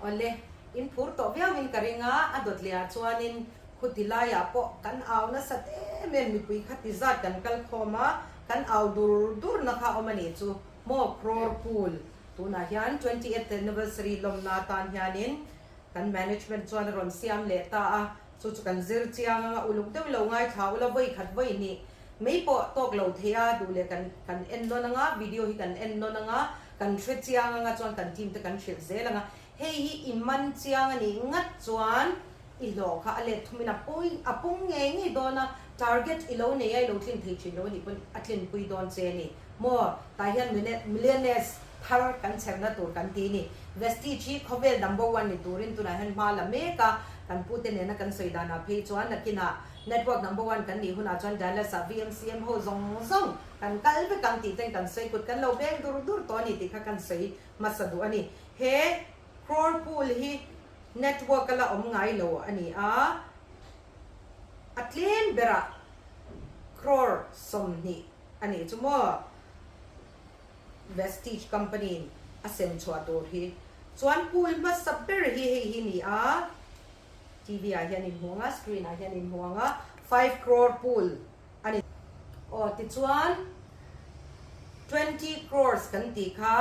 Awle, in phur tawh viauin ka ring a, a dawt leh ah chuanin khuti laiah pawh kan au nasat em em mipui kha ti zat kan kal khawm a, kan au dur dur na kha awm a nih chu maw Crore Pool tunah hian 20th anniversary lawmna atan hianin kan management chuan a rawn siam leh ta a, chu chu kan zir chiang anga uluk deuh lo ngaithla ula vawi khat vawi hnih mai pawh tawk lo thei a, duh leh kan kan en nawn anga video hi kan en nawn anga kan hre chiang anga chuan kan team te kan hrilh zel anga hei hi i man chiang a nih ngat chuan i hlawh kha a let thumin a pui a pung ngei ngei dawn a, target i lo nei a i lo tlin thei thin lo a nih pawn a tlinpui dawn che a ni maw tah hian millionaires thar kan chherna tur kan ti ni. Vestige hi khawvel number one ni turin tunah hian hma la mek a, kan pute nena kan sawi danah phei chuan nakinah network number one kan nih hunah chuan Dallas ah VMCM ho zawng zawng kan kal vek ang tih ten kan sawi kut kan lo beng dur dur tawh a ni tih kha kan sawi hmasa duh a ni. He crore pool hi network a la awm ngai lo a ni a, a tlem berah crore 20 a nih chu maw? Vestige company in a sem chhuah tur hi chuan pool hmasa ber hi hei hi ni a, TV ah hian in hmu ang a, screen ah hian in hmu ang a, 5 crore pool a ni. Aw tichuan 20 crores kan tih kha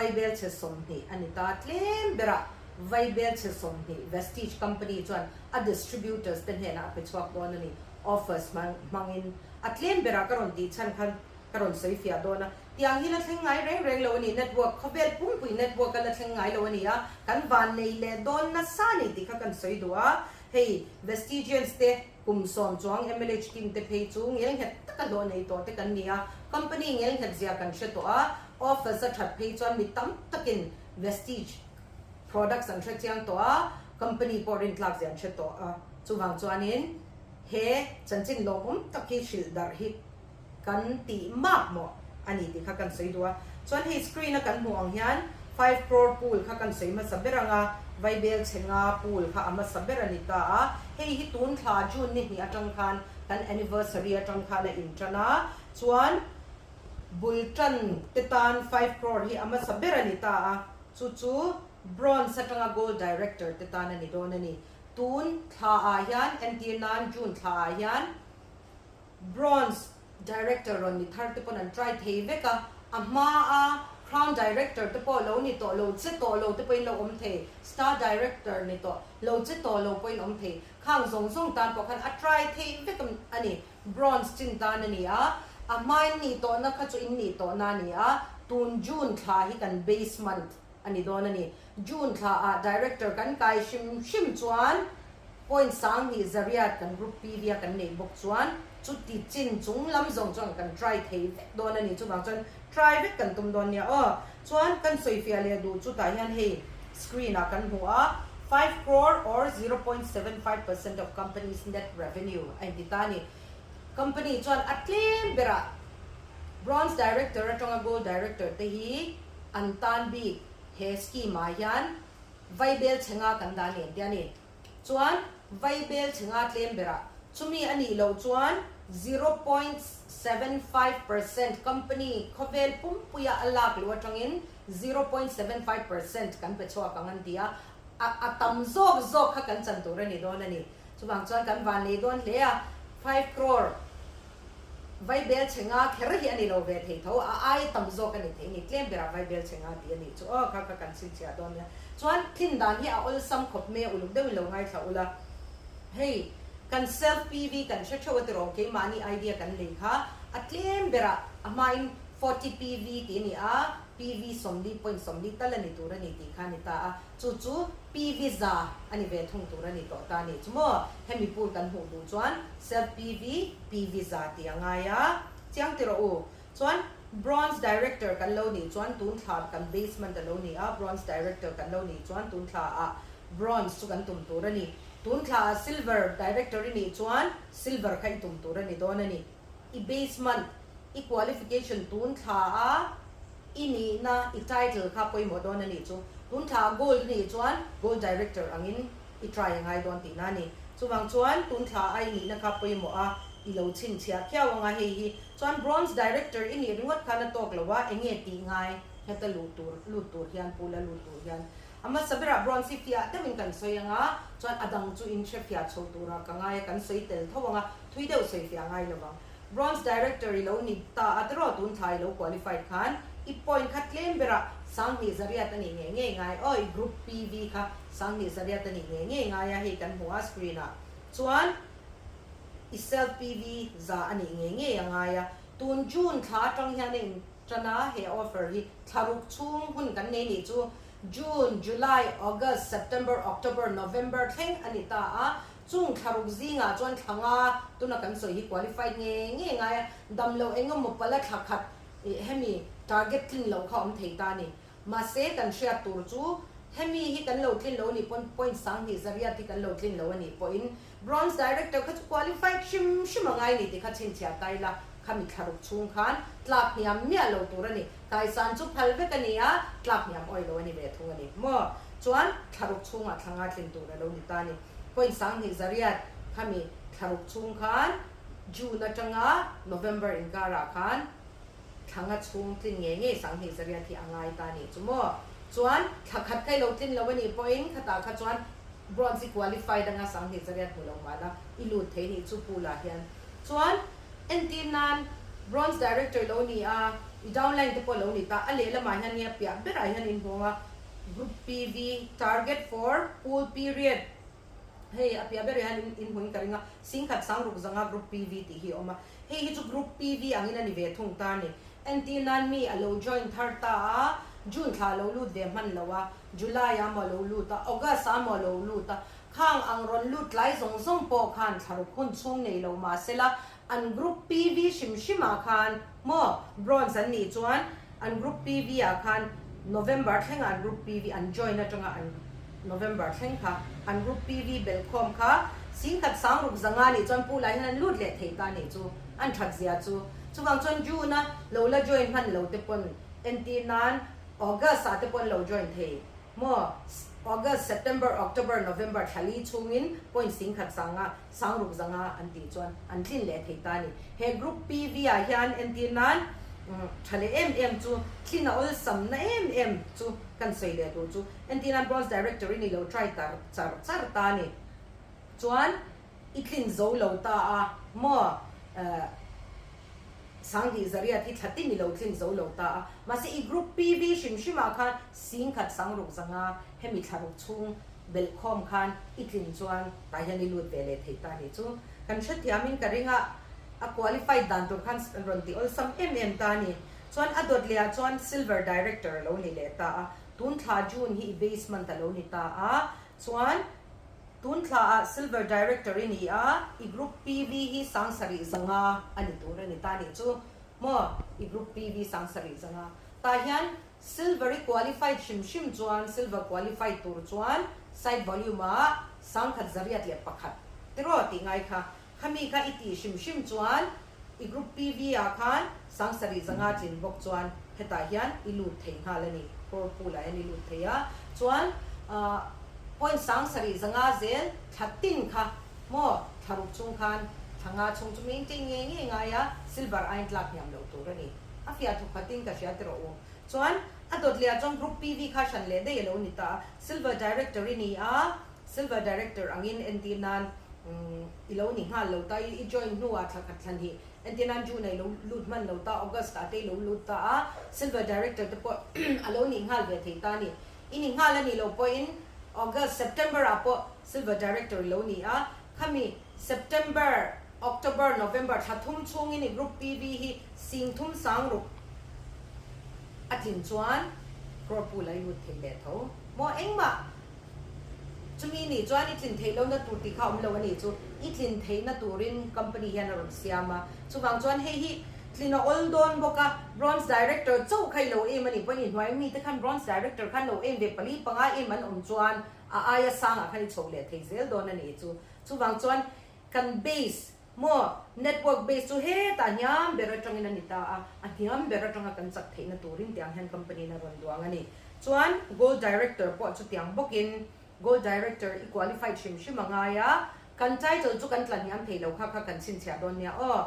vaibel chhe 20 a ni ta, tlem berah vaibel chhe 20 Vestige company chuan a distributors te hnenah a pe chhuak dawn a ni, offers hmangin a tlem berah ka rawn tih chhan khan Ka rawn sawi fiah dawn a, tiang hi la thleng ngai reng reng lo a ni, network, khawvel pumpuii network a la thleng ngai lo a ni a, kan van nei leh dawn nasa a ni tih kha kan sawi duh a, hei Vestigians te kum 10 chuang MLH team te phei chu ngelnghet taka hlawh nei tawh te kan ni a, company ngelnghet zia kan hre tawh a, office a that phei chuan mi tam takin Vestige products an hre chiang tawh a, company pawh rintlak zia an hre tawh a, chuvang chuanin he chanchin lawmawm tak hi hrilh darh hi kan tih mak maw a ni tih kha kan sawi duh a. Chuan hei screen a kan hmuh ang hian 5 crore pool kha kan sawi hmasa ber ang a, vaibel chhe nga pool kha a hmasa ber a ni ta a. Hei hi tun thla June ni hnih atang khan kan anniversary atang khan a intan a, chuan bul tan te tan 5 crore hi a hmasa ber a ni ta a, chu chu bronze atanga gold director te tan a ni dawn a ni. Tun thla ah hian entir nan June thla ah hian Bronze Director rawn ni thar te pawn an try thei vek a, a hma a Crown Director te pawh lo ni tawh lo, che tawh lo te pawhin lo awm thei, Star Director ni tawh lo, che tawh lo pawhin awm thei, khang zawng zawng tan pawh khan a try theih vek a ni, Bronze chin tan a ni a, a hma in nih tawhna kha chu in nih tawhna a ni a, tun June thla hi kan base month a ni dawn a ni, June thla ah Director kan kai hrim hrim chuan point 2300 kan group PV a kan neih bawk chuan chuti chin chung lam zawng chuan kan try thei vek dawn a ni, chuvang chuan try vek kan tum dawn nia aw. Chuan kan sawifiah leh duh chutah hian hei screen ah kan hmu a, 5 crore or 0.75% of company's net revenue a inti ta a ni. Company chuan a tlem berah Bronze Director atanga Gold Director te hi an tan bik he scheme ah hian vaibel chhe nga kan dah nen te a ni. Chuan vaibel chhe nga tlem berah chumi a nih loh chuan 0.75% company khawvel pumpuia a lak loh atangin 0.75% kan pe chhuak ang an ti a, a tam zawk zawk kha kan chan tur a ni dawn a ni. Chuvang chuan kan van nei dawn hle a, 5 crore vaibel chhe nga kher hi a ni lo ve thei tho, a ai tam zawk a ni thei ni, tlem berah vaibel chhe nga tih a nih chu aw kha kha kan chhinchhiah dawn nia. Chuan thin dan hi a awlsam khawp mai a, uluk deuhin lo ngaithla ula, hei kan self PV kan hre theuh a tiraw, keimahni idea kan lei kha a tlem berah a hmain 40 PV tih a ni a, PV 40.40 tal a ni tur a ni tih kha a ni ta a, chu chu PV 100 a ni ve thung tur a ni tawh ta a ni chu maw, hemi pool kan hmuh duh chuan self PV, PV 100 tih a ngai a, chiang ti rawh u. Chuan Bronze Director kan lo nih chuan tun thla kan basement a lo ni a, Bronze Director kan lo nih chuan tun thla ah Bronze chu kan tum tur a ni. Tun thla ah Silver Director i nih chuan Silver kha i tum tur a ni dawn a ni. I basement, i qualification tun thla a i nihna, i title kha pawimawh dawn a nih chu. Tun thla ah Gold i nih chuan Gold Director angin i try a ngai dawn tihna a ni. Chuvang chuan tun thla a i nihna kha pawimawh a, i lo chhinchhiah khiau ang a hei hi. Chuan Bronze Director i nih ringawt khan a tawk lo a, eng nge tih ngai heta luh tur, lut tur hian, pool a lut tur hian. A hmasa berah Bronze hi fiah deuhin kan sawi ang a, chuan a dang chu in hre fiah chho tura ka ngai a, kan sawi tel tho ang a, thui deuh sawi fiah ngai lo vang. Bronze Director i lo ni ta a tiraw tun thla i lo qualified khan i point kha tlem berah 20,100 a nih ngei ngei ngai aw i group PV kha 21,100 a nih ngei ngei ngai a hei kan hmu a screen ah chuan i self PV za a nih ngei ngei a ngai a tun June thla atang hian a in tan a he offer hi thla ruk chhung hun kan nei nih chu June, July, August, September, October, November thleng a ni ta a Chung thla ruk zingah chuan thla nga tuna kan sawi hi qualified nge nge ngai a, dam loh eng emaw pala thla khat ih hemi target tlin loh kha awm thei ta a ni. Mahse kan hriat tur chu hemi hi kan lo tlin lo a nih pawn point 21,100 hi kan lo tlin lo a nih pawhin Bronze Director kha chu qualified hrim hrim a ngai a ni tih kha chhinchhiah ta ila khami thla ruk chhung khan tlak hniam miah lo tur a ni. Kaisan chu phal vek a ni a, tlak hniam awih lo a ni ve thung a ni. Maw? Chuan thla ruk chhungah thla nga tlin tur a lo ni ta a ni. Point 21,100 khami thla ruk chhung khan June atanga November inkarah khan thla nga chhung tlin ngei ngei 21,100 hi a ngai ta nih chu maw? Chuan thla khat kha i lo tlin lo a nih pawhin khatah kha chuan Bronze i qualified anga 21,100 hmu lo mahla i lut thei nih chu pool ah hian. Chuan entir nan Bronze Director lo ni a, i downline te pawh lo ni ta, a lehlamah hian nia piah berah hian in hmuang a, Group PV, Target for Pool Period, Hei a piah ber hian in hmuin ka ring a, 10,000 6,000 Group PV tih hi a awm a, hei hi chu Group PV angin a ni ve thung ta a ni. Entir nan mi a lo join thar ta a, June thla a lo lut ve hman lo a, July ah maw a lo lut a, August ah maw a lo lut a, khang ang rawn lut tlai zawng zawng pawh khan thlaruk hun chhung nei lo mahsela an Group PV hrim hrim ah khan Maw? Bronze an nih chuan an group PV ah khan November thlengah an group PV an join atanga an November thleng kha an group PV belhkhawm kha 10,600 nih chuan pool ah hian an lut leh thei ta nih chu an that zia chu. Chuvang chuan June a lo la join hman lo te pawn entir nan August ah te pawn lo join thei. Maw? August, September, October, November thla li chhungin point 10,000 6,600 an tih chuan an tlin leh thei ta a ni. He group PV ah hian entir nan tha leh em em chu tlin a awlsam na em em chu kan sawi leh tur chu entir nan Bronze Director i ni lo try tar char char ta a ni. Chuan i tlin zo lo ta a maw? 21,100 hi thla tin i lo tlin zo lo ta a, mahse i group PV hrim hrim ah khan 10,600 hemi thla ruk chhung belhkhawm khan i tlin chuan tah hian i lut ve leh thei ta nih chu. Kan hrethiam in ka ring a, a qualified dan tur khan rawn ti awlsam em em ta a ni. Chuan a dawt leh ah chuan Silver Director a lo ni leh ta a, tun thla June hi i base month a lo ni ta a, chuan Tun thla ah Silver Director i ni a, i Group PV hi 7,500 a ni tur a ni ta nih chu maw? I Group PV 7,500. Tah hian Silver i qualified hrim hrim chuan Silver qualified tur chuan site volume ah 1,101 tiraw tih ngai kha. Khami kha i tih hrim hrim chuan i Group PV ah khan 7,500 tlin bawk chuan hetah hian i lut thei nghal a ni. Core pool ah hian i lut thei a. Chuan point 7,500 zel thla tin kha maw thla ruk chung khan thla nga chhung chu maintain ngei ngei ngai a, silver aiin tlak hniam loh tur a ni. A fiah thuk khatin ka hria tiraw u. Chuan a dawt leh ah chuan Group PV kha hran leh daih a lo ni ta a. Silver Director i ni a. Silver Director angin entir nan i lo ni nghal lo ta, i join hnuah thla khat thlan hi entir nan June ah i lo lut hman lo ta, August ah te i lo lut ta a, Silver Director te pawh a lo nih nghal ve thei ta a ni. I ni nghal a nih loh pawhin August, September ah pawh Silver Director i lo ni a, khami September, October, November thla thum chhungin i Group PV hi 36,000 a tlin chuan crore pool ah i lut thei leh tho maw engmah Chumi nih chuan i tlin theih lohna tur tih kha awm lo a nih chu. I tlin theihna turin company hian a rawn siam a. Chuvang chuan hei hi tlin a awl dawn bawk a, Bronze Director chauh kha i lo aim a nih pawhin i hnuai mite khan Bronze Director khan lo aim ve pali panga aim an awm chuan a aia sangah khan i chho leh thei zel dawn a nih chu. Chuvang chuan kan base maw network base chu hetah hniam ber atangin a ni ta a, a hniam ber atanga kan chak theihna turin tiang hian company in a rawn duang a ni. Chuan Gold Director pawh chutiang bawkin Gold Director i qualified hrim hrim a ngai a, kan title chu kan tla hniam thei lo kha kha kan chhinchhiah dawn nia aw.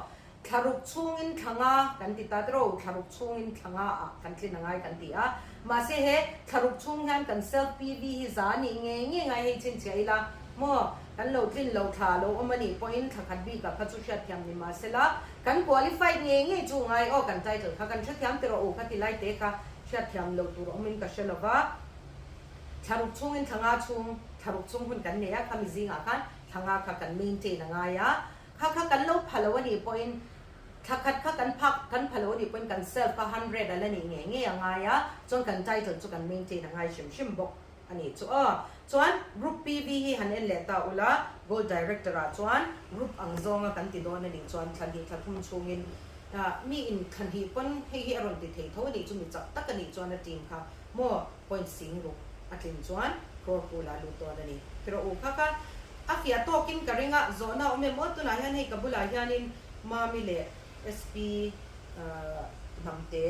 Thla ruk chhungin thla nga kan ti ta tiraw, thla ruk chhungin thla nga ah kan tlin a ngai kan ti a. Mahse he thla ruk chhung hian kan self PV hi za a nih ngei ngei ngai hei chhinchhiah ila maw, kan lo tlin lo thla a lo awm a nih pawhin thla khat bikah kha chu hriatthiam ni mahsela kan qualified ngei ngei chu ngai aw kan title kha kan hrethiam tiraw u kha ti lai te kha hriatthiam lo tur awmin ka hre lova. Thla ruk chhungin thla nga chhung, thla ruk chhung hun kan nei a, khami zingah khan thla nga kha kan maintain a ngai a. Kha kha kan lo pha lo a nih pawhin thla khat kha kan phak kan pha lo a nih pawhin kan self kha 100 a la nih ngei ngei a ngai a, chuan kan title chu kan maintain a ngai hrim hrim bawk a nih chu aw. Chuan Group PV hi han en leh ta ula, Gold Director ah chuan group ang zawnga kan ti dawn a nih chuan thla hnih thla thum chhungin mi in thla hnih pawn hei hi a rawn ti thei tho a nih chu mi chak tak a nih chuan a team kha maw point sing ruk a tlin chuan crore pool ah lut dawn a ni. Tiraw u kha kha a fiah tawkin ka ring a, zawhna a awm em aw tunah hian hei ka bulah hianin Mami leh SP Hnamte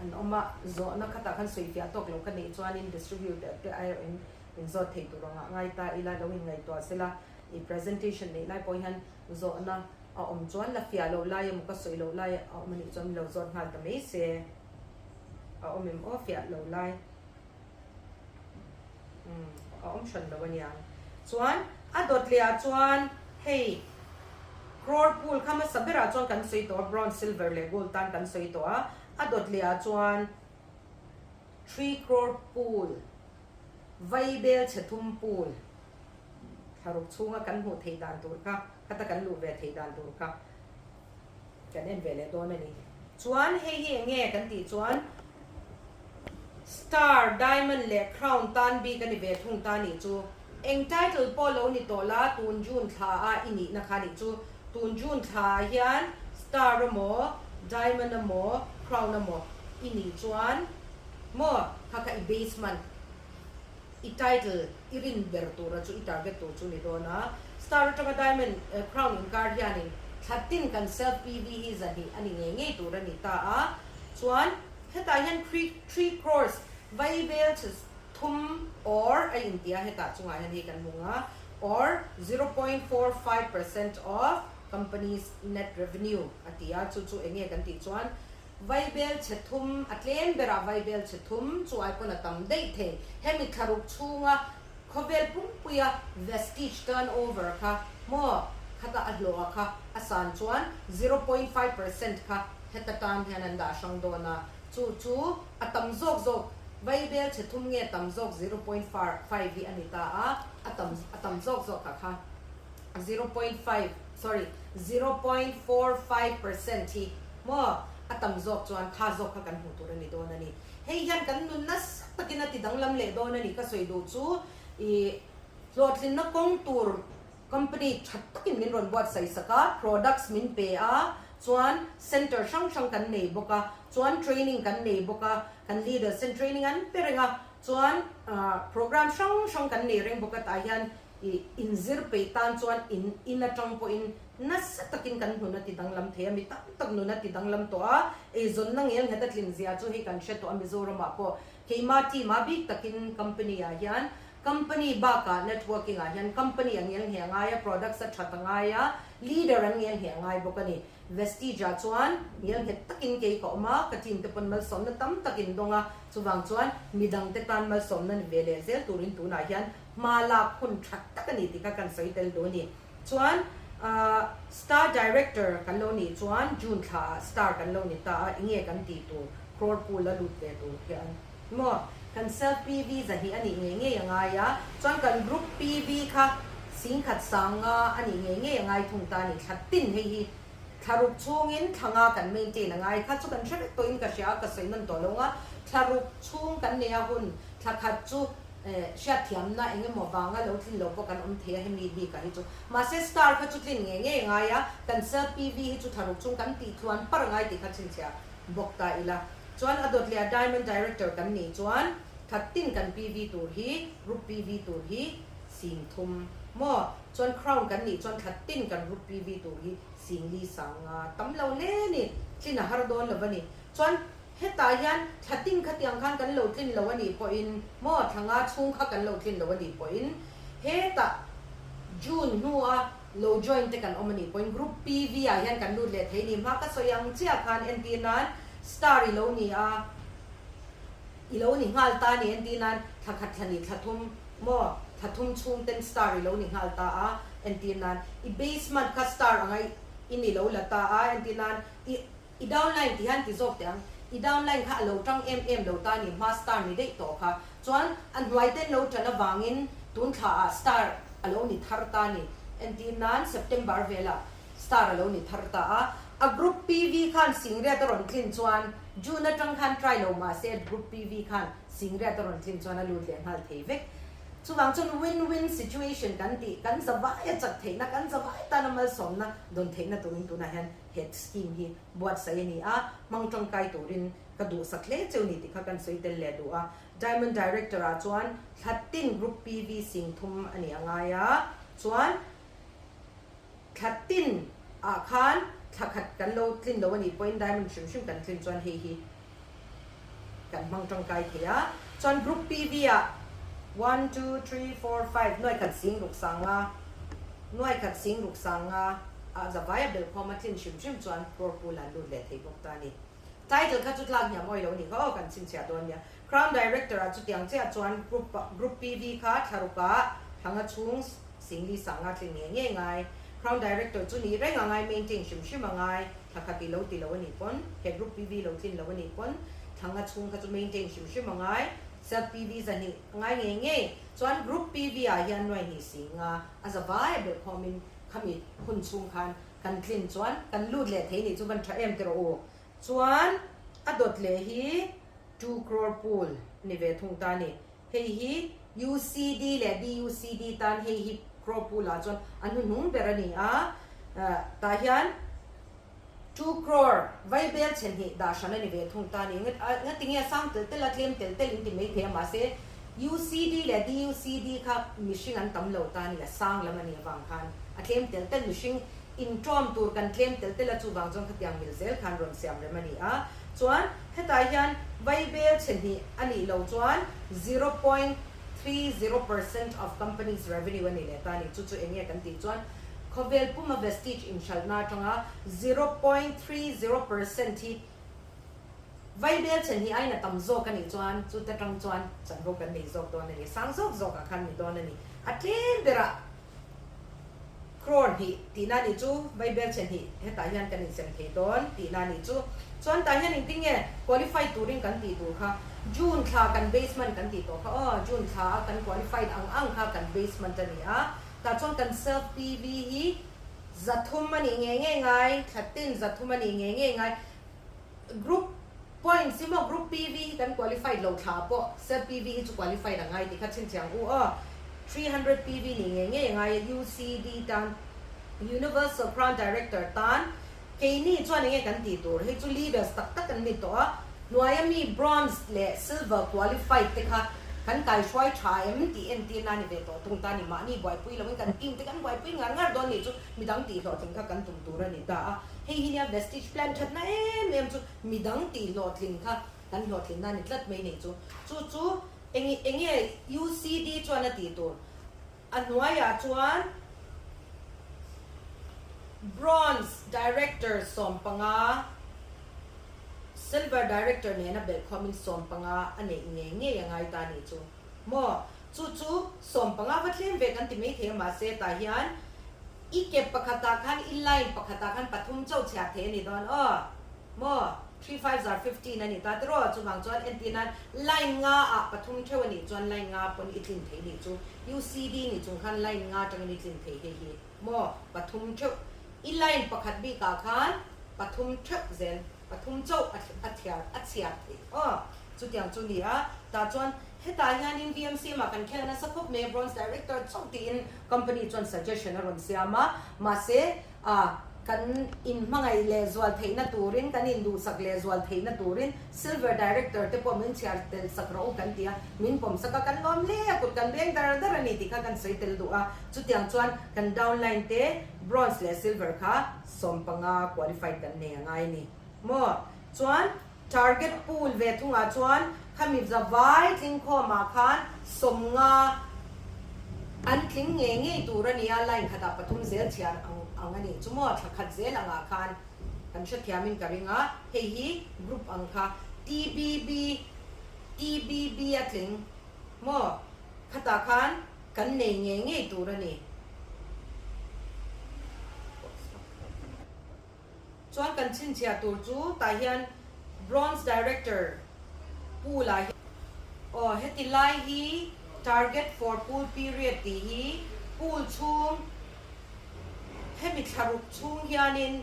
an awm a, zawhna khatah khan sawi fiah tawk lo ka neih chuanin distributor te aiawhin in zawt thei tur angah ngai ta ila lo inngaihtuah sela i presentation neih lai pawh hian zawhna a awm chuan la fiah loh lai emaw ka sawi loh lai a awm anih chuan min lo zawt nghal ta mai se a awm em aw fiah loh lai umm a awm hran lo aniang chuan a dawt leh ah chuan hei crore pool kha hmasa berah chuan kan sawi tawh a bronze silver leh gold tan kan sawi tawh a a dawt leh ah chuan 3 crore pool vaibel chhe thum pool thla ruk chhunga kan hmuh theih dan tur kha khata kan luh ve theih dan tur kha kan en ve leh dawn a ni. Chuan hei hi eng nge kan tih chuan Star, Diamond leh Crown tan bik a ni ve thung ta nih chu. Eng title pawh lo ni tawh la tun June thla a i nihna kha nih chu. Tun June thla ah hian Star emaw, Diamond emaw, Crown emaw i nih chuan maw kha kha i base month. I title i rin ber tura chu i target tur chu ni dawn a, star atanga diamond crown inkar hianin thla tin kan self PV hi zahnih a ni ngei ngei tur a ni ta a, chuan hetah hian 3 crores vaibel chhe thum or a inti a, hetah chungah hian hei kan hmu ang a, or 0.45% of company's net revenue a ti a, chu chu eng nge kan tih chuan Vaibel chhe thum, a tlem berah vaibel chhe thum chu ai pawn a tam daih thei. Hemi thlaruk chhunga khawvel pumpuia Vestige turnover kha maw khata a hlawha kha a san chuan 0.5% kha heta tan hian an dah hrang dawn a, chu chu a tam zawk zawk vaibel chhe thum nge tam zawk 0.5 hi a ni ta a, a tam a tam zawk zawk kha kha 0.5 sorry 0.45% hi Maw? A tam zawk chuan kha zawk kha kan hmuh tur a ni dawn a ni. Hei hian kan nun nasa takin a ti danglam leh dawn a ni. Ka sawi duh chu i hlawhtlinna kawng tur company tha takin min rawn buatsaih sak a, products min pe a, chuan center hrang hrang kan nei bawk a, chuan training kan nei bawk a, kan leaders ten training an pe reng a, chuan program hrang hrang kan nei reng bawk a, tah hian I inzir peih tan chuan in in atang pawhin nasa takin kan hnun a ti danglam thei a, mi tam tak nun a ti danglam tawh a, eizawnna ngel nghet a tlin zia chu hei kan hre tawh a Mizoramah pawh keima team a bik takin company ah hian company bakah networking ah hian company a ngel ngheh a ngai a, products a that a ngai a, leader an ngel ngheh a ngai bawk a ni. Vestige ah chuan ngel nghet takin kei ka awm a, ka team te pawn malsawmna tam tak in dawng a, chuvang chuan midang te tan malsawmna ni ve leh zel turin tunah hian Hma lak hun tha tak a ni tih kha kan sawi tel duh a ni. Chuan Star Director kan lo nih chuan June thla ah Star kan lo ni ta a, enge kan tih tur crore pool a lut ve tur khian maw kan self PV zahnih a nih ngei ngei a ngai a, chuan kan group PV kha singkhat sanga a nih ngei ngei a ngai thung ta a ni. Thla tin hei hi thla ruk chhungin thla nga kan maintain a ngai kha chu kan hre vek tawhin ka hria a, ka sawi nawn tawh lo ang a, thla ruk chhung kan nei a hun thla khat chu Hriatthiamna eng emaw vanga lo tlin lo pawh kan awm thei a hemi bikah hi chu. Mahse star kha chu tlin ngei ngei a ngai a, kan self PV hi chu tharuk chung kan tih tluan par a ngai tih kha chhinchhiah bawk ta ila. Chuan a dawt leh a Diamond Director kan nih chuan thattin kan PV tur hi Group PV tur hi sing thum maw? Chuan Crown kan nih chuan thattin kan Group PV tur hi sing li sang nga tam lo hle a ni, tlin a har dawn lo a ni. Chuan Hetah hian thla tin khatiang khan kan lo tlin lo a nih pawhin maw thla nga chhung kha kan lo tlin lo a nih pawhin hetah June hnua Lo join te kan awm a nih pawhin group PV ah hian kan lut leh thei ni. Hma ka sawi ang chiah khan entir nan star i lo ni a, i lo ni nghal ta ni entir nan thla khat thla ni thla thum maw thla thum chhung ten star i lo ni nghal ta a entir nan i base month kha star anga i ni lo la ta a entir nan i I downline ti hian ti zawk teh ang. I downline kha a lo tang em em lo ta ni, hma star ni daih tawh kha. Chuan a hnuai ten lo tan avangin tun thla ah star a lo ni thar ta ni. Entir nan September velah star a lo ni thar ta a. A group PV khan Singriat a rawn tlin chuan June atang khan try lo mahse group PV khan Singriat a rawn tlin chuan a lut leh nghal thei vek. Chuvang chuan win-win situation kan tih, kan zavai a chak theihna, kan zavai tana malsawmna dawn theihna turin tunah hian He scheme hi buatsaih a ni a, hmang tangkai turin ka duhsak hle cheu ni tih kha kan sawi tel leh duh a. Diamond Director ah chuan thla tin Group PV sing thum a nih a ngai a, chuan thla tin ah khan thla khat kan lo tlin lo a nih pawhin Diamond hrim hrim kan tlin chuan hei hi kan hmang tangkai thei a. Chuan Group PV ah one, two, three, four, five nuai khat sing ruk sanga nuai khat sing ruk sanga ah zavai a belhkhawm a tlin hrim hrim chuan crore pool an lut leh thei bawk ta a ni. Title kha chu tlak hniam awi lo a nih kha aw kan chhinchhiah dawn nia. Crown Director ah chutiang chiah chuan Group Group PV kha thlaruk ah thlanga chhung singli sanga tlin ngei ngei ngai. Crown Director chu nih reng a ngai maintain hrim hrim a ngai. Thla khat i lo ti lo a nih pawn, he group PV lo tlin lo a nih pawn, thla nga chhung kha chu maintain hrim hrim a ngai, self PV zahnih a ngai ngei ngei. Chuan group PV ah hian nuai hnih si nga a za vai a belh khawmin khami hun chhung khan kan tlin chuan kan lut leh thei nih chu van tha em tiraw u. Chuan a dawt leh hi two crore pool ni ve thung ta a ni. Hei hi UCD leh DUCD tan hei hi crore pool ah chuan a hnuhnung ber a ni a, tah hian two crore vaibel chhe hnih dah hran a ni ve thung ta a ni. Ngatinge a sang tel tel a, tlem tel tel in ti mai thei a, mahse UCD leh DUCD kha mihring an tam lo ta a ni, a sang lam a nih avang khan a tlem tel tel mihring inṭawm tur kan tlem tel tel a, chuvang chuan khatiang mil zel khan rawn siam rem a ni a. Chuan hetah hian vaibel chhe hnih a nih loh chuan 0.30% of company's revenue a ni leh ta a ni. Chu chu eng nge kan tih chuan khawvel puma Vestige inhralhna atanga 0.30% hi vaibel chhe hnih aiin a tam zawk a nih chuan chuta tang chuan chanvo kan nei zawk dawn a ni. Sang zawk zawkah khan ni dawn a ni. A tlem berah Crore hnih tihna nih chu Vaibel chhe hnih hetah hian kan insem thei dawn tihna nih chu. Chuan tah hian engtin nge qualified turin kan tih tur kha June thla kan basement kan tih tawh kha aw June thla a kan qualified ang ang kha kan basement a ni a tah chuan kan self PV hi 300 a nih ngei ngei ngai thla tin 300 a nih ngei ngei ngai group points hi maw group PV hi kan qualified lo thla pawh self PV hi chu qualified a ngai tih kha chhinchhiang u aw 300 PV nih ngei ngei a ngai a UCD tan Universal Crown Director tan keini chuan enge kan tih tur hei chu leaders tak tak an ni tawh a hnuaia mi bronze leh silver qualified te kha kan kaihruai tha em tih entir na ni ve tawh thung ta ni mahni buaipui loin kan team te kan buaipui ngar ngar dawn nih chu midang tih hlawhtling kha kan tum tur a ni ta a. Hei hi nia Vestige plan thatna em em chu midang tih hlawhtling kha kan hlawhtlinna a ni tlat mai nei chu. Chu chu eng enge UCD chuan a tih tur a hnuaiah chuan Bronze Director 15, Silver Director nena belhkhawmin 15 a neih ngei ngei a ngai ta a nih chu. Maw? Chu chu 15 va tlem ve kan ti mai thei a mahse tah hian i ke pakhatah khan i line pakhatah khan pathum chauh chhiar thei a ni dawn aw. Maw? Three fives are 15 a ni ta tiraw? Chuvang chuan entir nan line nga ah pathum theuh a nih chuan line nga pawn i tlin thei nih chu. UCD nih chung khan line nga atangin i tlin thei hei hi. Maw? Pathum theuh. I line pakhat bikah khan pathum theuh zel pathum chauh a thiar a chhiar theih aw. Chutiang chu ni a, tah chuan hetah hianin VMCM ah kan khel nasa khawp mai a, Bronze Director chauh tiin company chuan suggestion a rawn siam a, mahse ah kan inhmangaih leh zual theihna turin, kan induhsak leh zual theihna turin Silver Director te pawh min chhiar tel sak rawh u kan ti a, min pawm sak a, kan lawm hle a, kut kan beng dar dar a ni tih kha kan sawi tel duh a, chutiang chuan kan downline te Bronze leh Silver kha 15 qualified kan nei a ngai a ni maw? Chuan. Target pool ve thungah chuan khami zavai tlingkhawmah khan 50. An tling ngei ngei tur a nia, line khatah pathum zel chhiar ang ang a nih chu maw, thla khat zel angah khan kan hrethiamin ka ring a, hei hi group ang kha TBB TBB a tling maw, khatah khan kan nei ngei ngei tur a ni. Chuan kan chhinchhiah tur chu tah hian Bronze Director pool ah hian aw heti lai hi Target for pool period tih hi pool chhung hemi thlaruk chhung hianin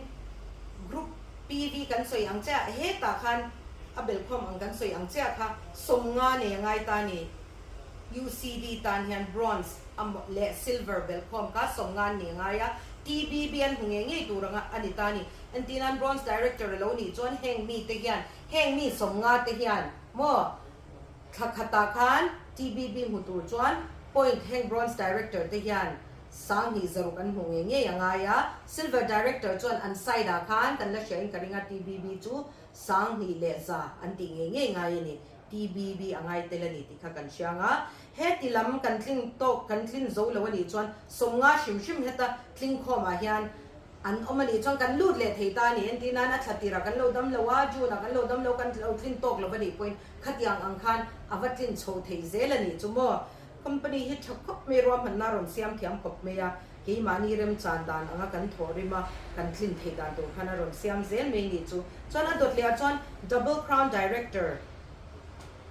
Group PV kan sawi ang chiah hetah khan a belkhawm ang kan sawi ang chiah kha 50 nei a ngai ta a ni. UCD tan hian Bronze a leh Silver belhkhawm kha 50 an ni a ngai a, TBB an hmu ngei ngei tur anga a ni ta a ni. Entirnan Bronze Director a lo nih chuan heng mite hian, heng mi 50 te hian maw thla khatah khan TBB hmu tur chuan point heng Bronze Director te hian 2600 an hmu ngei ngei a ngai a, Silver Director chuan an side ah khan kan la hria in ka ring a TBB chu 2100 an tih ngei ngei ngai a ni. TBB a ngai tel a ni tih kha kan hriang a, heti lam kan tling tawk kan tlin zo lo a nih chuan 50 hrim hrim heta tling khawmah hian an awm a nih chuan kan lut leh thei ta a ni. Entir nan a thla tirah kan lo dam lo a, June ah kan lo dam lo kan lo tlin tawk lo a nih pawhin khatiang ang khan a va tlin chho thei zel a nih chu maw. Company hi tha khawp mai ruahmanna a rawn siam thiam khawp mai a, keimahni remchan dan anga kan thawh rim a, kan tlin theih dan tur khan a rawn siam zel mai nih chu. Chuan a dawt leh ah chuan Double Crown Director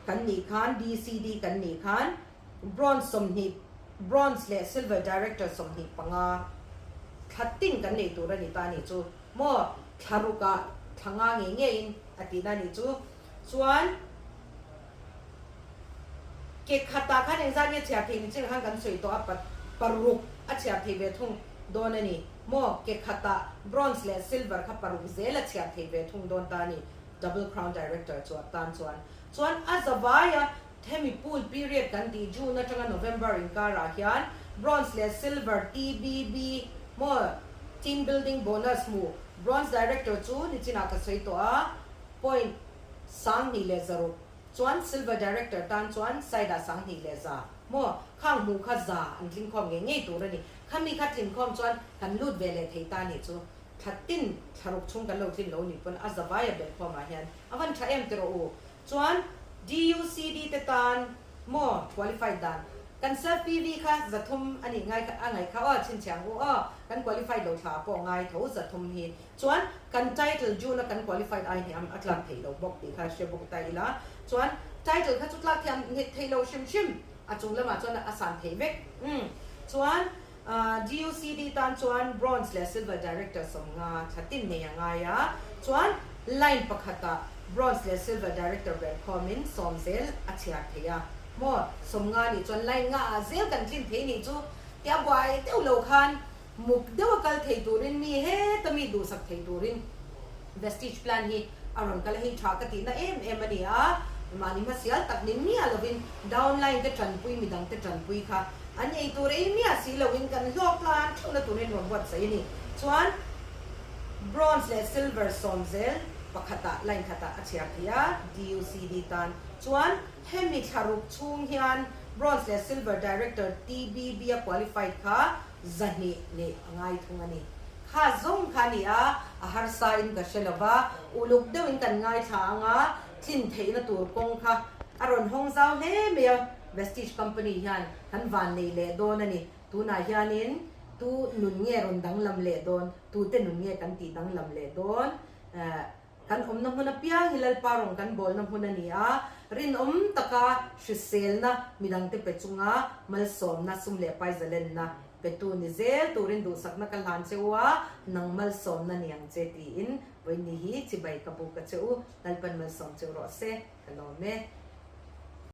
kan nih khan, DCD kan nih khan Bronze 20, Bronze leh Silver Director 25 thla tin kan nei tur a ni ta nih chu maw, thla ruk ah thla nga ngei ngeiin a tihna nih chu. Chuan. Ke khatah khan engzat nge chhiar thei ni chin khan kan sawi tawh a, paruk a chhiar thei ve thung dawn a ni maw? Ke khatah bronze leh silver kha paruk zel a chhiar thei ve thung dawn ta a ni, Double Crown Director chu a tan chuan. Chuan a zavaia hemi pool period kan tih June atanga November inkarah hian bronze leh silver TBB maw team building bonus hmu bronze director chu nichinah ka sawi tawh a, point 2600. Chuan Silver Director tan chuan side ah 2100 maw khang hmuh kha za an tling khawm ngei ngei tur a ni. Khami kha tlin khawm chuan kan lut ve leh thei ta nih chu thla tin thla ruk chhung kan lo tlin lo nih pawn a za vai a belh khawm ah hian a van tha em tiraw u. Chuan DUCD te tan maw qualified dan kan self PV kha 300 a nih ngai a ngaih kha aw chhinchhiang u aw kan qualified lo thla pawh ngai tho 300 hi Chuan kan title June a kan qualified ai hniam a tlak theih lo bawk tih kha hre bawk ta ila. Chuan title kha chu tlak thiam nghet theih lo hrim hrim a chung lamah chuan a san theih vek. Umm chuan DUCD tan chuan bronze leh silver director 50 thla tin nei a ngai a. Chuan line pakhatah bronze leh silver director ber khawmin 10 zel a chhiar thei a. Maw 50 nih chuan line nga ah zel kan tlin thei nih chu tia buai deuh lo khan Muk deuh a kal thei turin mi heta mi duhsak thei turin Vestige plan hi a rawn kal a, hei tha ka tihna em em a ni a, mahni hmasial tak ni miah lovin downline te tanpui midang te tanpui kha an ei tur ei miah si lovin kan hlawk tlan theuhna turin rawn buatsaih a ni. Chuan Bronze leh Silver 10 zel pakhatah line khatah a chhiar thei a, DUCD tan chuan hemi thlaruk chhung hian Bronze leh Silver Director TBB a qualified kha 200 leh a ngai thung a ni. Kha zawng kha a ni a, a harsa in ka hre lo va, uluk deuhin kan ngaithla ang a, tlin theihna tur kawng kha a rawn hawng zau hle mai a, Vestige Company hian kan van nei leh dawn a ni. Tunah hianin tu nun nge rawn danglam leh dawn, tute nun nge kan tih danglam leh dawn? Kan awmna hmun apiang hi Lalpa rawn kan bawlna hmun a ni a, rinawm taka hriselna midangte pe chunga malsawmna sum leh pai zalenna petu ni zel turin duhsakna ka hlan che u a, nang malsawmna ni ang che tiin vawiin ni hi chibai ka buk a che u, Lalpan malsawm che u rawh se, ka lawm e.